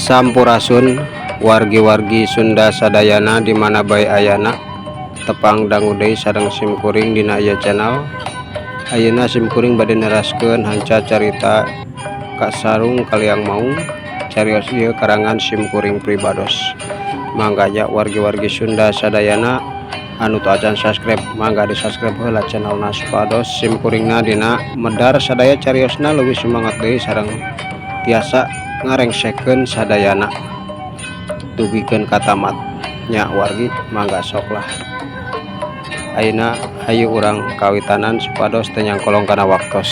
Sampurasun wargi-wargi Sunda sadayana di mana bae ayana tepang dangu deui sareng simkuring dina ieu channel. Ayeuna simkuring bade neraskeun hanca carita Kasarung Kaliang Maung carios ieu karangan simkuring pribados. Mangga nya wargi-wargi Sunda sadayana anu teu acan subscribe mangga di subscribe heula channelna supados simkuringna dina medar sadaya cariosna leuwih semangat deui sareng tiasa ngarengsekeun sadayana dugikeun ka tamat nya wargi mangga sok lah. Ayeuna hayu urang kawitanan supados teu nyangkolong kana waktos.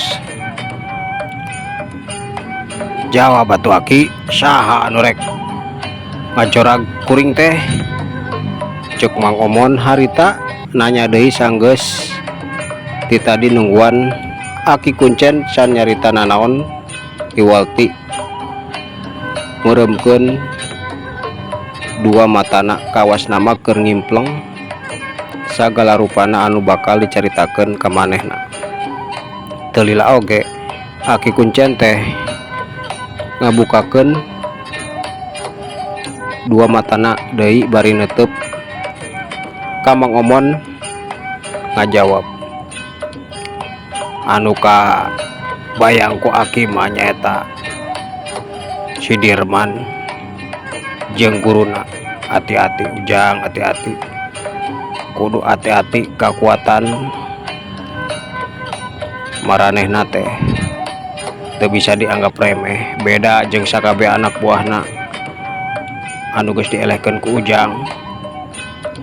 Jawab atuh aki saha anu rek ngajorag kuring teh? Ceuk Mang Omon harita nanya deui sanggeus ti tadi nungguan aki kuncen can nyarita nanaon iwal ti meureumkeun dua matana kawas nama keur ngimpleng sagala rupana anu bakal dicaritakeun ka manehna. Teu lila oge aki kuncen teh ngabukakeun dua matana deui bari neuteub ka Mang Omon ngajawab anu ka bayang ku aki mah nyaeta si Dirman jeung guruna. Hati-hati ujang, hati-hati, kudu hati-hati kakuatan maranehna teh teu bisa dianggap remeh, beda jeung sakabeh anak buahna anu geus dielehkeun ku ujang.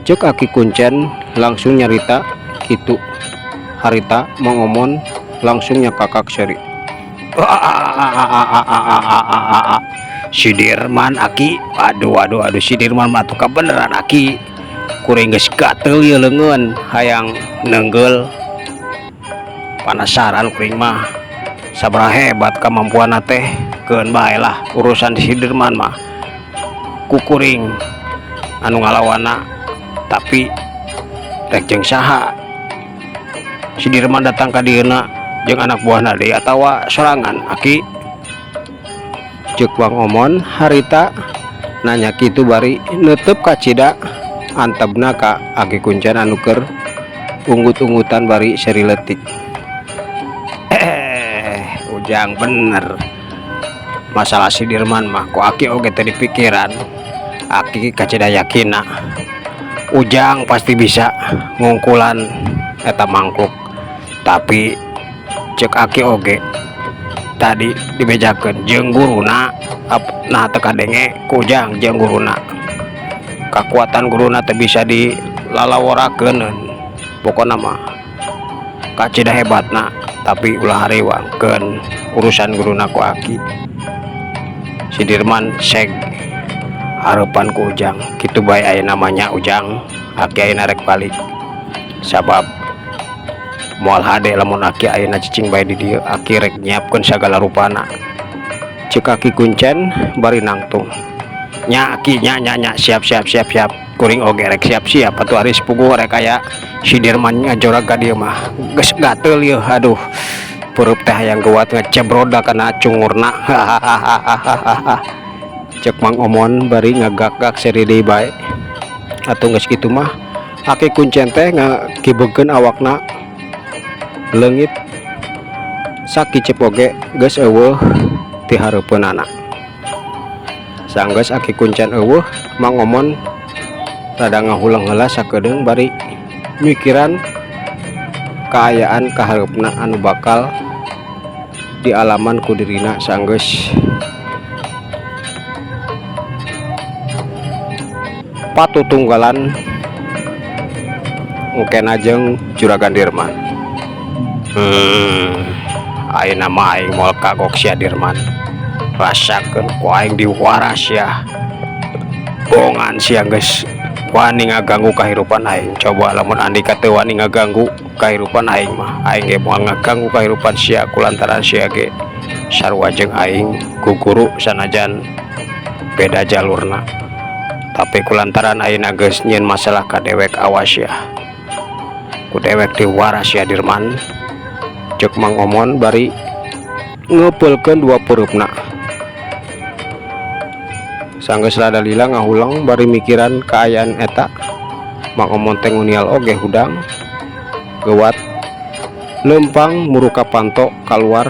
Ceuk aki kuncen langsung nyarita kitu harita Mang Omon langsung nyakakak seuri. Si Dirman aki, aduh aduh aduh si Dirman mah atuh kabeneran aki, kuring geus gatel ieu leungeun hayang neunggeul, panasaran kuring mah sabaraha hebat kamampuanna teh, keun bae lah urusan si Dirman mah ku kuring anu ngalawanna, tapi rek jeung saha si Dirman datang ka dieuna jeung anak buahna deui atawa sorangan aki? Ceuk Mang Omon harita nanya kitu bari neuteub kacida antebna ka aki kuncen anu keur unggut-unggutan bari seuri leutik. Ujang bener masalah si Dirman mah ku aki oge teu dipikiran, aki kacida yakina ujang pasti bisa ngungkulan eta mangkluk, tapi ceuk aki oge tadi dibejakeun jeung guruna, nah teu kadenge ku ujang jeung guruna, kakuatan guruna teu bisa dilalaworakeun, pokona mah kacida hebatna, tapi ulah hariwangkeun urusan guruna ku aki. Si Dirman seg harapan ku ujang kitu bae aya namanya ujang, aki ayeuna rek balik sabab moal hade lamun aki ayeuna cicing bae di dieu, aki rek nyiapkeun sagala rupana. Ceuk aki kuncen bari nangtung nya aki nya nya nya siap siap siap siap, kuring oge rek siap siap atuh ari sepuguh rek aya si Dirman ngajorag ka dieu mah geus gatel ieu, aduh peureub teh hayang geuwat ngecebroda kana cungurna. Hahaha. Ceuk Mang Omon bari ngagak-gak seuri deui bae. Atuh geus kitu mah aki kuncen teh ngakibeugkeun awakna leungit sakiceup oge geus eueuh ti hareupeunana. Sanggeus aki kuncen eueuh, Mang Omon rada ngahuleng heula sakedeung bari mikiran kaayaan kahareupna anu bakal dialaman ku dirina sanggeus patutunggalan mukena jeung Juragan Dirman. Ayeuna mah aing moal kagok sia Dirman, rasakeun ku aing diwaras sia, bongan sia geus wani ngaganggu kahirupan aing, coba lamun andika teu wani ngaganggu kahirupan aing mah aing ge moal ngaganggu kahirupan sia kulantaran sia ge sarua jeung aing ku guru sanajan beda jalurna, tapi kulantaran ayeuna geus nyieun masalah ka dewek awas ya ku dewek diwaras ya Dirman. Ceuk Mang Omon bari ngepeulkeun dua peureupna. Sanggeus rada lila ngahuleng bari mikiran kaayaan eta, Mang Omon teh ngunial oge hudang. Geuwat leumpang muru ka panto kaluar,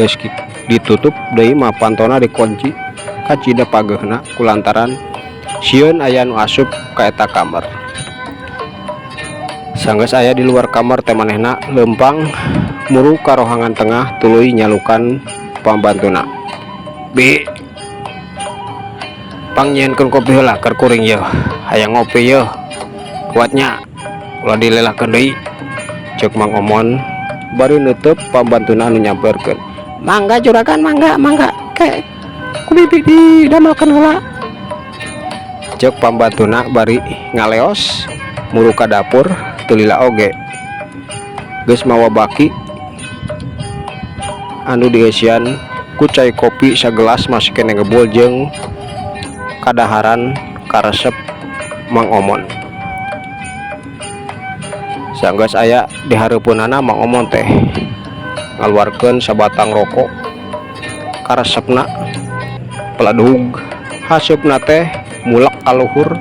geus ditutup deui mah pantona, dikunci, kacida pageuhna kulantaran sieun aya nu asup ka eta kamar. Sanggeus aya di luar kamar teh, manehna leumpang muru ka rohangan tengah, tuluy nyalukan pambantuna. "Bi, pangnyieunkeun kopi heula keur kuring yeuh, hayang ngopi yeuh. Kuat nya, ulah dilelahkeun deui," ceuk Mang Omon bari neuteup pambantuna anu nyamperkeun. "Mangga, Juragan, mangga, mangga, ke ku bibi didamelkeun heula," ceuk pambantuna bari ngaleos muru ka dapur. Teu lila oge geus mawa baki anu dieusian ku cai kopi sagelas masih keneh ngebul jeung kadaharan karesep Mang Omon. Sanggeus aya di hareupeunana, Mang Omon teh ngaluarkeun sabatang rokok, karesepna peladug, haseupna teh mulek ka luhur,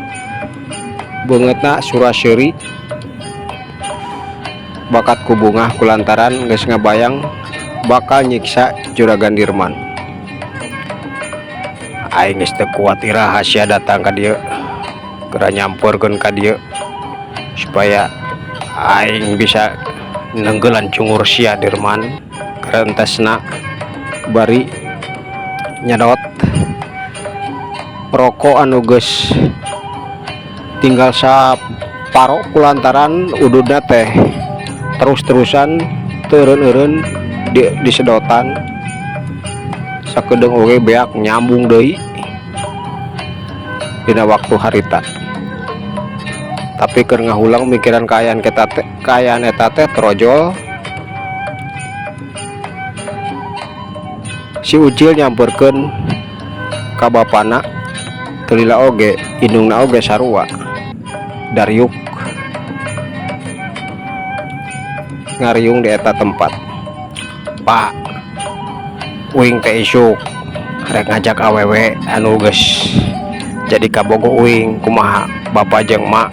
beungeutna sura-seuri bakat ku bungah kulantaran geus ngabayang bakal nyiksa Juragan Dirman. "Aing geus teu kuat, iraha sia datang ka dieu? Geura nyamperkeun ka dieu supaya aing bisa nenggelan cungur sia, Dirman," karentesna bari nyedot rokok anu geus tinggal saparo kulantaran ududna teh terus-terusan teu eureun-eureun di disedotan. Sakedeung oge beak nyambung deui dina waktu harita, tapi keur ngahuleng mikiran kaayaan kita teh, kaayaan eta teh trojol si Ucil nyamperkeun ka bapana. Teu lila oge indungna oge sarua dariuk ngariung di eta tempat. "Pak, uing teh isuk rek ngajak awewe anu geus jadi kabogoh uing. Kumaha bapak jeung mak,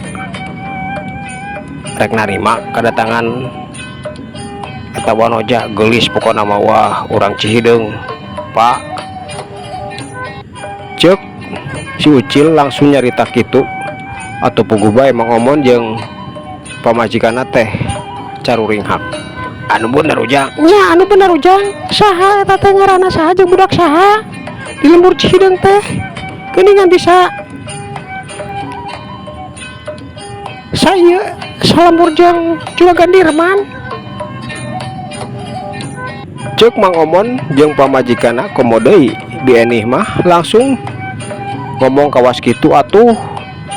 rek narima kedatangan eta wanoja? Geulis pokona mah, wah, urang Cihideung, Pak," ceuk si Ucil langsung nyarita kitu. Atau puguh bae Mang Omon jeung pamajikanna teh caruringhak. "Anu bener, Ujang?" "Nya, anu bener, Ujang. Saha eta teh ngaranna, saha jeung budak saha di lembur Cihideung teh? Geuningan bisa saya salembur jeung Juragan Dirman," ceuk Mang Omon jeung pamajikanna. Komo deui Bi Enih mah langsung ngomong kawas kitu, atuh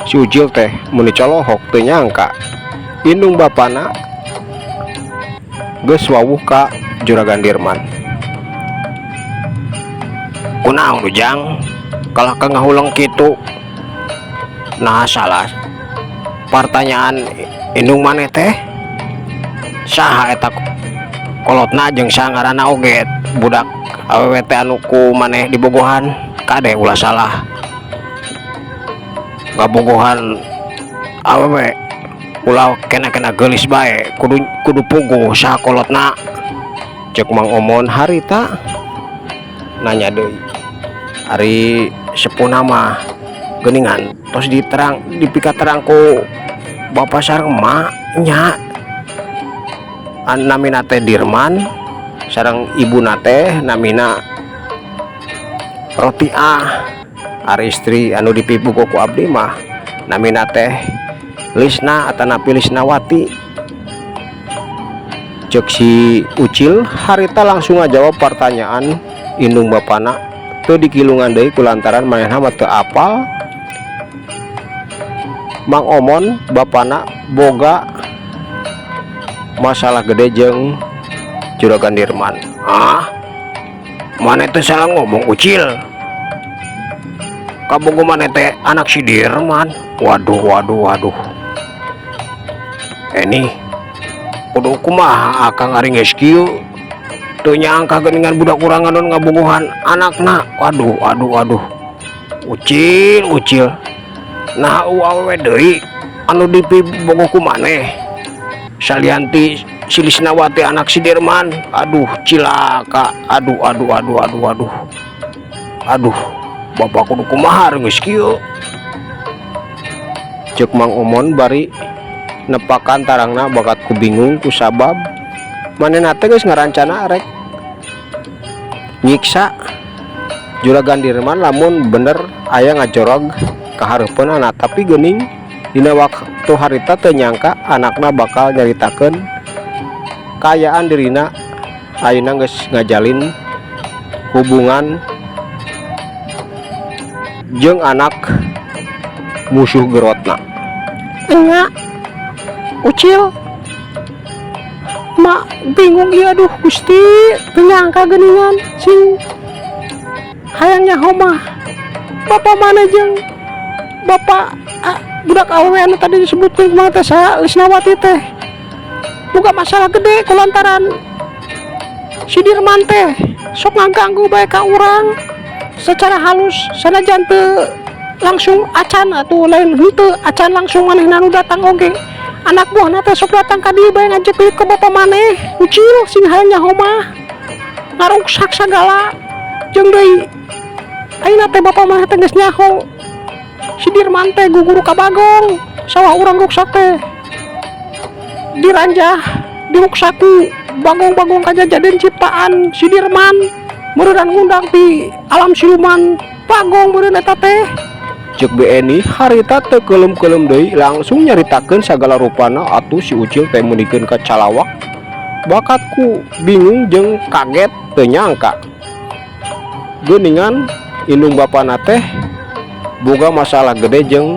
si Ucil teh meni colohok, teu nyangka indung bapana geus wawuh ka Juragan Dirman. "Kunaon, Ujang, kalah ka ngahuleng kitu? Nah, salah pertanyaan indung maneh teh, saha eta kolotna jeung saha ngaranna oge budak awewe teh anu ku maneh dibogohan? Kade, ulah salah ngabogohan awewe, ulah kena-kena geulis bae, kudu kudu puguh saha kolotna," ceuk Mang Omon harita nanya deui. "Ari sepuhna mah geuningan tos diterang, dipikaterang ku bapak sareng emak nya, namina teh Dirman sareng ibuna teh namina Rotiah. Ari istri anu dipibogoh ku abdi mah namina teh Lisna atanapi Lisnawati," ceuk si Ucil harita langsung ngajawab pertanyaan indung bapana, teu dikilungan deui kulantaran manehna mah teu apal Mang Omon bapana boga masalah gede jeung Juragan Dirman. "Ah, maneh teh salah ngomong, Ucil. Kabogoh maneh teh anak si Dirman. Waduh, waduh, waduh, ini kudu kumaha akang ari geus kieu? Teu nyangka geuningan budak urang anu ngabogohan anakna. Waduh, waduh, waduh." Ucil, Ucil, nah awewe deui anu dipibogoh ku maneh salian ti si Lisnawati, anak si Dirman? Aduh, cilaka. Aduh, aduh, aduh, aduh, aduh, aduh, bapak kudu kumaha geus kieu? Cek Mang Omon bari nepakan tarangna bakat ku bingung, ku sabab manehna teh geus ngarancana rek nyiksa Juragan Dirman lamun bener aya ngajorog kahareupeunana. Tapi geuning dina waktu harita teu nyangka anakna bakal nyaritakeun kaayaan dirina ayeuna geus ngajalin hubungan jeung anak musuh gerotna. Enya, Ucil, Mak bingung ieu. Aduh Gusti, teu nyangka geuningan sing hayang nyaho mah bapak maneh jeung bapak, ah, budak awewe anu tadi disebutkeun kumaha teh, sa Lisnawati teh boga masalah gede kulantaran si Dirman teh sok ngaganggu bae ka urang secara halus, sanajan teu langsung acan atuh, lain henteu acan langsung manehna nu datang oge, anak buahna teh sok datang ka dieu bae ngajepit ke bapak maneh, Ucil. Sing hayang nyaho mah ngaruksak sagala. Jeung deui ayeuna teh bapak maneh teh geus nyaho si Dirman teh guguru ka Bagong, sawah urang ruksak teh diranjah, diruksak ku bagong-bagong kajadian ciptaan si Dirman, meureunnan ngundang ti alam siluman Bagong meureun eta teh. Cek BNI harita teu keulem-keulem deui, langsung nyaritakeun sagala rupana. Atuh si Ucil teh meunikeun ka calawak bakat ku bingung jeung kaget, teu nyangka geuningan indung bapana teh boga masalah gede jeung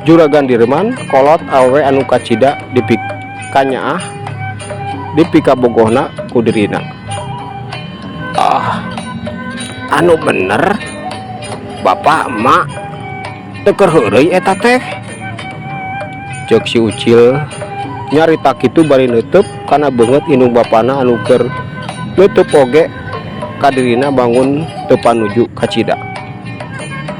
Juragan Dirman, kolot awewe anu kacida dipikanyaah, dipikabogohna ku dirina. Ah, anu bener bapak emak teu keur heureuy eta teh? Cek si Ucil nyarita kitu bari neuteub kana beungeut indung bapana anu keur neuteub oge ka dirina bangun teu panuju kacida.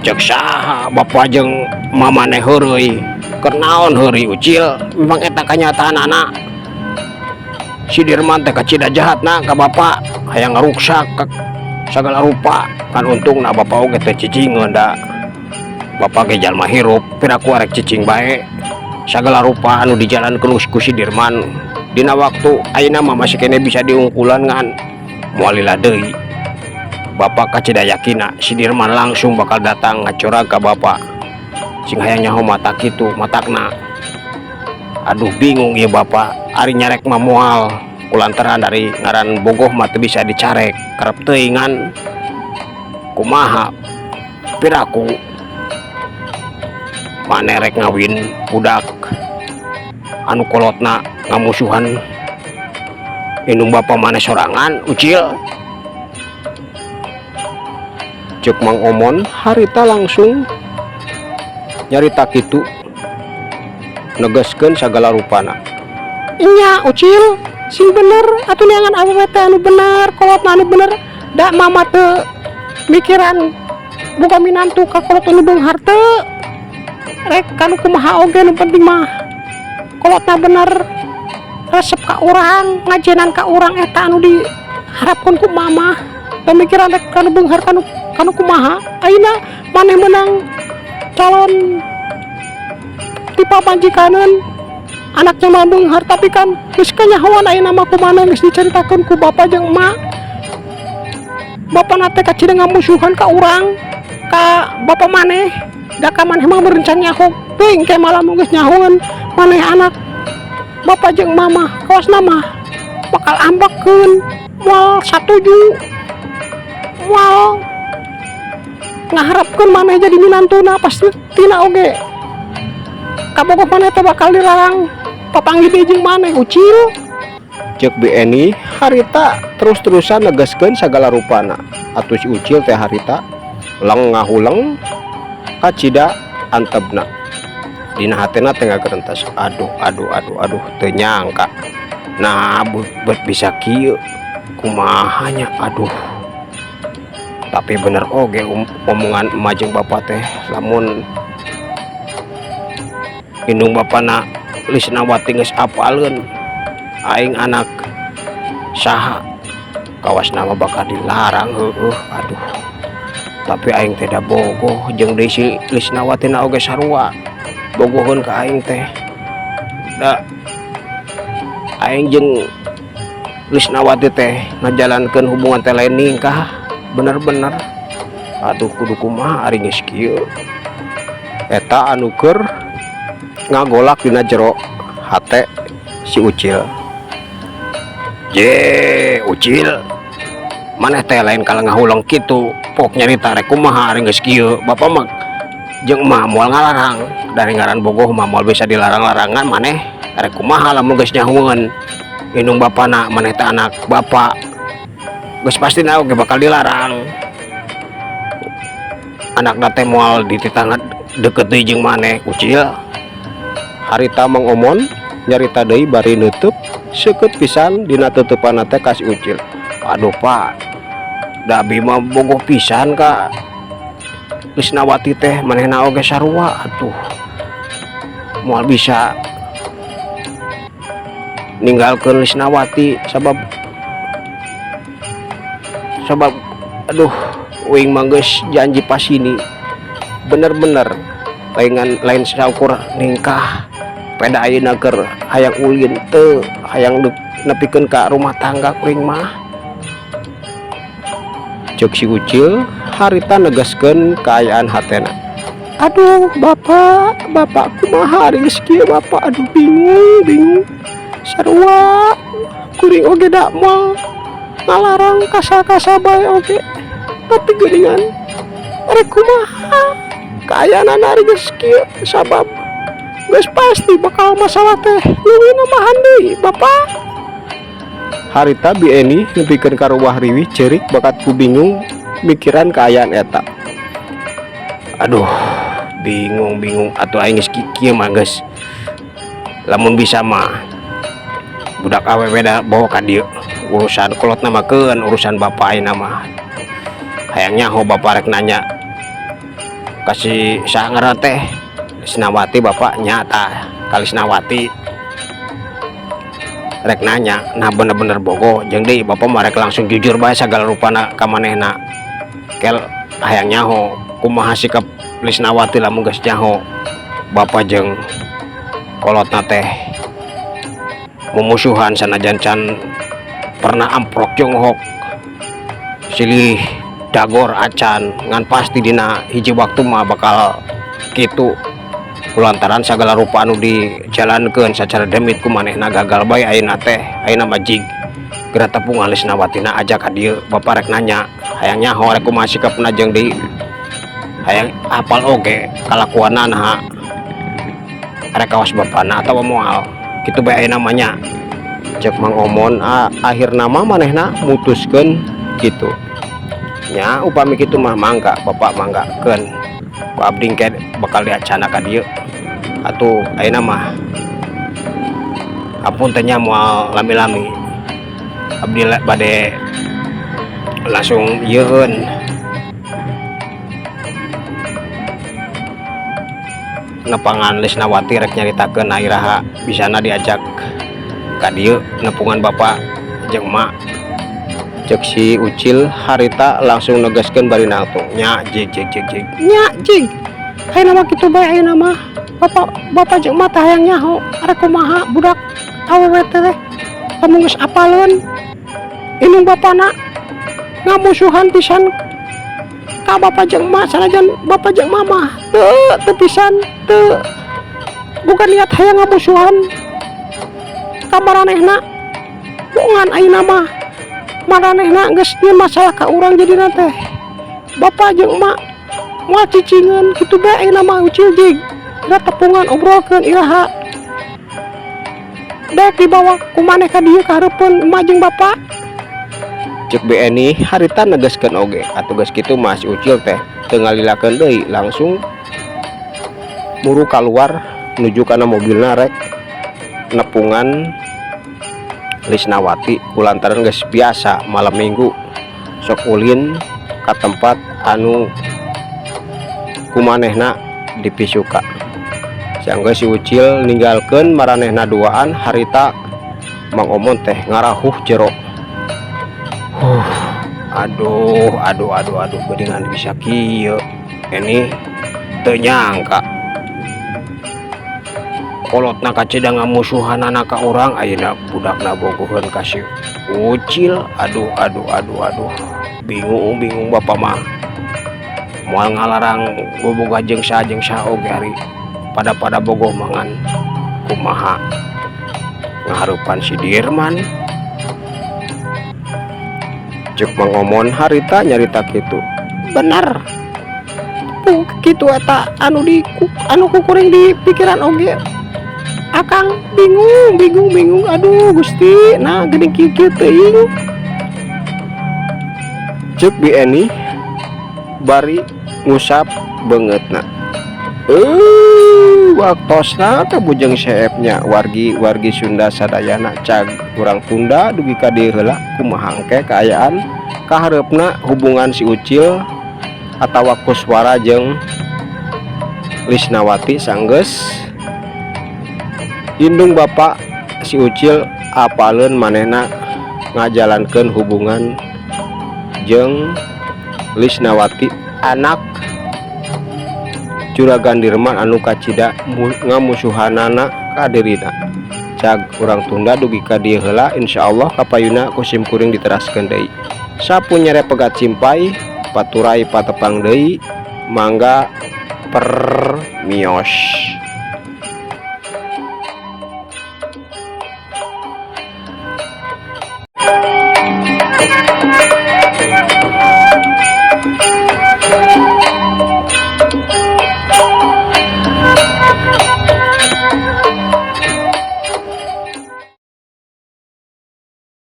Cek saha bapak jeung mamane heureuy? Keur naon heureuy, Ucil? Memang eta kanyataanana, si Dirman teh kacida jahatna ka bapak, hayang ngaruksak ka sagala rupa. Kan untungna bapak oge teh cicingeun, da bapak ge jalma hirup, piraku arek cicing bae sagala rupa anu dijalankeun ku si Dirman. Dina waktu ayeuna mah masih keneh bisa diungkulan, ngan moal lila deui. Bapak kacida yakina si Dirman langsung bakal datang ngacorag ka bapak. Sing hayang nyaho mata kitu matakna. Aduh, bingung ieu bapak, ari nyarek mah moal, kulantaran dari ngaran bogoh mah teu bisa dicarek, karep teuing. Ngan kumaha, piraku maneh rek ngawin budak anu kolotna ngamusuhan indung bapa maneh sorangan, Ucil? Cek Mang Omon harita langsung nyarita kitu, negaskeun sagala rupana. Nya, Ucil, sing bener atuh neangan awewe teh anu bener, kolotna anu bener, da mama teu mikiran boga minantu ka kolot anu beunghar teu, rek kanu kumaha oge nu penting mah kolotna bener, resep ka urang, ngajenan ka urang. Eta anu diharapkeun ku mama, pemikiran rek kanu beunghar, kanu kanu kumaha. Ayeuna maneh menang calon ti pamajikaneun, anaknya mah beunghar, tapi kan geus kanyahoan ayeuna mah ku maneh geus dicaritakeun ku bapak jeung emak, bapana teh kacida ngamusuhan ka urang, ka bapak maneh, da ka maneh mah meureun can nyaho teuing. Ke malah geus nyahoeun maneh anak bapak jeung mama, kawas mah bakal ambekeun, moal satuju, moal ngaharapkeun maneh jadi minantuna. Pasti tina oge kabogoh maneh teh bakal dilarang papanggih deui jeung maneh, Ucil. Cek BNI harita terus-terusan negaskeun sagala rupana. Atuh si Ucil teh harita leng ngahuleng kacida antebna, dina hatena teh ngagerentas, "Aduh, aduh, aduh, aduh, teu nyangka nah bet bisa kieu, kumaha nya? Aduh." Tapi bener oge omongan emak jeung bapak teh, lamun indung bapana Lisnawati geus apaleun aing anak saha, kawas nama bakal dilarang, heueuh. Aduh, tapi aing teh da bogoh jeung deui si Lisnawati na oge sarua bogoheun ka aing teh. Da aing jeung Lisnawati teh ngajalankeun hubungan teh lain ningkah bener-bener. Aduh, kudu kumaha ari geus kieu? Eta anu keur ngagolak dina jero hate si Ucil. Je Ucil, maneh teh lain kalau ngahuleng kitu. Pok nyarita rek kumaha ari geus kieu? Bapak mah jeung emak moal ngalarang. Dari ngaran bogoh mah moal bisa dilarang-larangan. Maneh rek kumaha lamun geus nyahueun indung bapana maneh teh anak bapak? Geus pasti na oge bakal dilarang. Anak teh moal dititah deket deui jeung maneh, Ucil. Harita Mang Omon nyarita deui bari nutup seukeut pisan dina tutupanna teh ka si Ucil. Aduh, Pak, da abi mah bogoh pisan ka Lisnawati teh, manehna oge sarua. Atuh moal bisa ninggalkeun Lisnawati sabab sabab aduh, uing mah geus janji pasini bener-bener lain lain saukur ningkah. Peda ayeuna keur hayang ulin teu hayang nepikeun ka rumah tangga kuring mah, cek si Ucil harita negaskeun kaayaan hatena. Aduh, Bapak, Bapak, kumaha ari geus kieu, Bapak? Aduh, bingung bingung sarua kuring oge. Da moal ngalarang kasar-kasar bae oge, tapi geuningan rek kumaha kaayaan ari geus kieu? Sabab geus pasti bakal masalah teh leuwih nambahan deui, Bapak. Harita Bi Eni nepikeun ka rumah riwih ceurik bakat ku bingung mikiran kaayaan eta. Aduh, bingung bingung atuh aing geus kieu mah geus. Lamun bisa mah budak awewe da bawa ka dieu. Urusan kolotna mah keun urusan bapak ayeuna mah. Hayang nyaho bapak rek nanya ka si saha ngaranna teh, Lisnawati. Bapak nyata ka Lisnawati rek nanya nah bener-bener bogoh jeung deui. Bapak mah rek langsung jujur bae sagala rupana ka manehna. Kel hayang nyaho kumaha sikap Lisnawati lamun geus nyaho bapak jeung kolotna teh mumusuhan, sanajan can pernah amprok jonghok silih dagor acan, ngan pasti dina hiji waktu mah bakal kitu kulantaran sagala rupa anu dijalankeun secara demit ku manehna gagal bae ayeuna teh. Ayeuna mah jig geura tepungan Lisnawatina aja ka dieu. Bapak rek nanya, hayang nyaho rek kumaha sikapna jeung deui hayang apal oge kalakuanna naha rek kawas bapana atawa moal kitu bae ayeuna mah nya, cek Mang Omon. Akhirna mah manehna mutuskeun kitu nya. Upami kitu mah mangga, Bapak, manggakeun ku abdi engke bakal diacana ka dieu. Atuh ayeuna mah apunten nya, moal lami-lami, abdi bade langsung yeueun nepangan Lisnawati, rek nyaritakeun iraha bisana diajak ka dieu nepungan bapak jeung emak, cek si Ucil harita langsung negaskeun bari nangtung nya, jig jig jig jig. Nya jig ayeuna mah kitu bae. Ayeuna mah bapak bapak jeung emak teh hayang nyaho arek kumaha budak awewe teh lamun geus apaleun indung bapana ngamusuhan pisan ka bapak jeung emak, sanajan bapak jeung emak mah teu teu pisan, teu bukan niat hayang ngamusuhan ka maranehna. Bongan ayeuna mah maranehna geus nyieun masalah ka urang, jadina teh bapak jeung emak moal cicingeun kitu bae. Ayeuna mah Ucil jig geura tepungan, obrolkeun iraha dek dibawa ku maneh ka dieu ka hareupeun emak jeung bapak. Cek Bi Eni harita negaskeun oge. Atuh geus kitu mah si Ucil teh teu ngalilakeun deui, langsung muru kaluar nuju kana mobilna rek nepungan Lisnawati kulantaran geus biasa malam Minggu sok ulin. Ka tempat anu kumanehna dipisuka. Sanggeus si Ucil ninggalkeun maranehna duaan, harita Mang Omon teh ngarahuh jero. Huh, aduh, aduh, aduh, aduh, geuningan bisa kieu. Ini teu nyangka. Kolotna kacida ngamusuhanana ka urang, ayeuna budakna bogoheun ka si Ucil. Aduh, aduh, aduh, aduh. Bingung, bingung bapak mah. Moal ngalarang boboga jeung saha oge, ari pada-pada bogoh mangan kumaha ngahareupan si Dirman. Cek Mang Omon harita nyarita kitu. Bener. Puh, kitu eta anu di anu kukuring di pikiran oge. Akang bingung, bingung, bingung. Aduh, Gusti, nah geuning kieu kieu teuing. Cek Bi Eni bari ngusap beungeutna. Waktosna teh, Bujeng Seep nya, wargi-wargi Sunda sadayana, cag urang tunda dugi ka dieu heula. Kumaha engke kaayaan kahareupna hubungan si Ucil atawa Kuswara jeung Lisnawati sanggeus indung bapa si Ucil apaleun manehna ngajalankeun hubungan jeung Lisnawati, anak Juragan Dirman anu kacida ngamusuhanana ka dirina. Cag urang tunda dugi ka dieu heula. Insyaallah kapayuna ku sim kuring diteraskeun deui. Sapu nyere pegat simpay paturay patepang deui. Mangga permios.